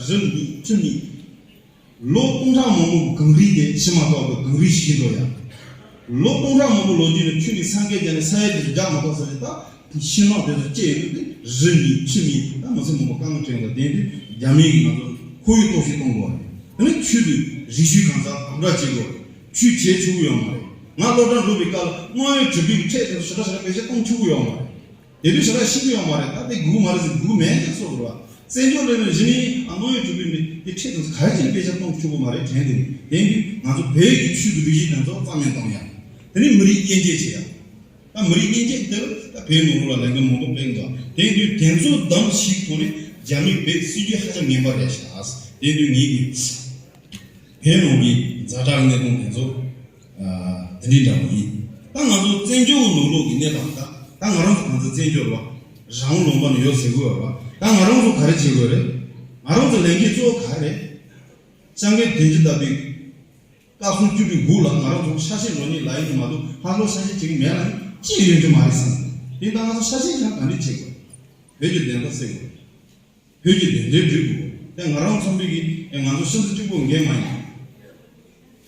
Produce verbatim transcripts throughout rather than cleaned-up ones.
རི་གཉིས་ཁྲི་གཉིས། ལོ་སྟོང་ཕྲག་མང་པོ་གངས་རི་དེ་ཕྱིན་མ་ཐག་གི་གངས་རི་ཞིག་འགྲོ་ཡ། ལོ་སྟོང་ཕྲག་མང་པོ་ལོ་རྒྱུས་ནས་ཆུ་ནི་སངས་རྒྱས་བརྒྱ་ནས་ས་ཡ་དེ་རྒྱག་མ་ཐག་ས་ནས་ད་ཤིང་ནགས་དེ་ཚོ་སྐྱེས་ཡོད་དུས་རི་གཉིས་ཁྲི་གཉིས་ད་མི་ཚེ་མང་པོ་རྐང་བཙུགས་ཡོད་དེ་དུས་རྒྱ་མི་གིས་ང་ཚོ་ཁོར་ཡུག་གཏོར་བཤིག་གཏོང་དགོས་རེད། དེ་ནས་ཆུ་དེ་རི་ཆུ་གང་ཟག་དམ་དྲག་བྱེད་དགོས་རེད། ཆུ་བྱེད་ཆོག་གི་ཡོད་མ་རེད། ང་སློབ་གྲྭ་འགྲོ་བའི་སྐབས་ལ་མངའ་ཡོད་གྲུབ་པའི་ཁྲལ་དེ་ཚོ་ཞེ་དྲག་ཞེ་དྲག་བེད་སྤྱོད་གཏོང་ཆོག་གི་ཡོད་མ་རེད། དེ་དུས་ཞེ་དྲག་ཤེས་ཀྱི་ཡོད་མ་རེད། ད་དེ་སྒུག་མ་རེད་ཟེར་སྒུག་མེད་ཀྱང་སོ་རེད་བ། བཙན་བྱོལ་ལས་ནས་གཞི་ནས་ཨ་མངའ་ཡོད་གྲུབ་པའི་མི་དེ་ཁྲལ་དེ་ཚོ་ག་རེ་བྱས་ནས་བེད་སྤྱོད་གཏོང་ཆོག་གི་མ་རེད་དྲན་དེ། དེ་ཡིན་དུས་ང་ཚོ་བོད་ཀྱི་ཆོས་ཀྱི་སྒྲིག་གཞི་དེ་ཚོ་རྩ་མེད་གཏོང་ཡ། དེ་ནས་མི་རིགས་དབྱེ་འབྱེད་བྱེད་ཡ། ད་མི་རིགས་དབྱེ་འབྱེད་དེ་ལ་ད་བོད་ནང་ལོགས་ལ་ལས་འགུལ་མང་པོ་སྤེལ་འདུག་དེ་ཡིན་དུས་དེ་ཚོ་བདམས་ཤིག་ཐོག་ནས་རྒྱ་མིས་བོད་སྲིད་ཇུས་ཧ་ཅང་ངན་པ་རེད་ཤག་དེ་ཡིན་དུས་ངེད་ཀྱིས་བོད་ནང་གི་ཛ་དྲག་གནད་དོན་དེ་ཚོ་ཨ་དེ་འདྲའི་འདྲ་པོ་ཡིན། ད་ང་ཚོ་བཙན་བྱོལ་ནང་ལོགས་ཀྱི་གནས་སྟངས་ད་ད་ང་རང་ཚོ་གང་ཚོད་བཙན་བྱོལ་བ་རང་དབང་ལུང་པ་ནས་ཡོད་ཟེར་དགོས་བ། ད་ང་རང་ཚོ་ག་རེ་བྱེད་དགོས་རེད། ང་རང་ཚོ་ལས་འགན་གཙོ་བོ་ག་རེ་རེད། སྤྱང་ཀའི་དོན་གྱི་ལྟ་བུའི་སྐབས་སུ་བཅུ་དྲུག་དགུ་ལ་ང་རང་ཚོ་ཆ་ཤས་འགྲོ་ཉེན་ལ་ཡིན་མ་གཏོགས་ཧ་ལོ་ཆ་ཤས་བྱེད་ཀྱི་མེད་ལ་ནི་ཅི་ཡོད་རྒྱུ་མ་རེད་བསམ། དེ་ལྟ་ང་ཚོ་ཆ་ཤས་ཀྱང་ག་འདྲ་བྱེད་དགོས། བོད་ཀྱི་བདེན་མཐའ་གསལ་དགོས། བོད་ཀྱི་བདེན་དོན་སྒྲུབ་དགོས། དེ་ང་རང་ཚོ་བོད་ཀྱི་ང་ཚོ་ཤིན་ཏུ་གཅིག་པོ་འགན་མ་ཡིན།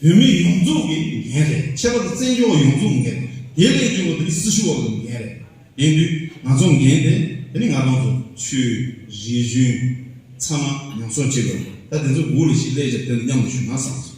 བོད་མི་ཡོངས་རྫོགས་ཀྱི་འགན་རེད། ཁྱད་པར་དུ་བཙན་བྱོལ་བ་ཡོངས་རྫོགས་འགན་རེད། དེ་ལས་བྱུང་བ་དེ་ནི་སྲི་ཞུ་བ་གི་འགན་རེད། དེ་དུས་ང་ཚོ་འགན་དེ་དེ་ནི་ང་རང་ཚོ་ཆོས་རིག་གཞུང་ཚང་མ་ཉམས་གསོ་བྱེད་དགོས། ད་དེ་ཚོ་དགུ་ལ་ཞིག་ལས་བྱ་དེ་ནི་མཉམ་དུ་ཞུ་ན་བསམ་སོང་།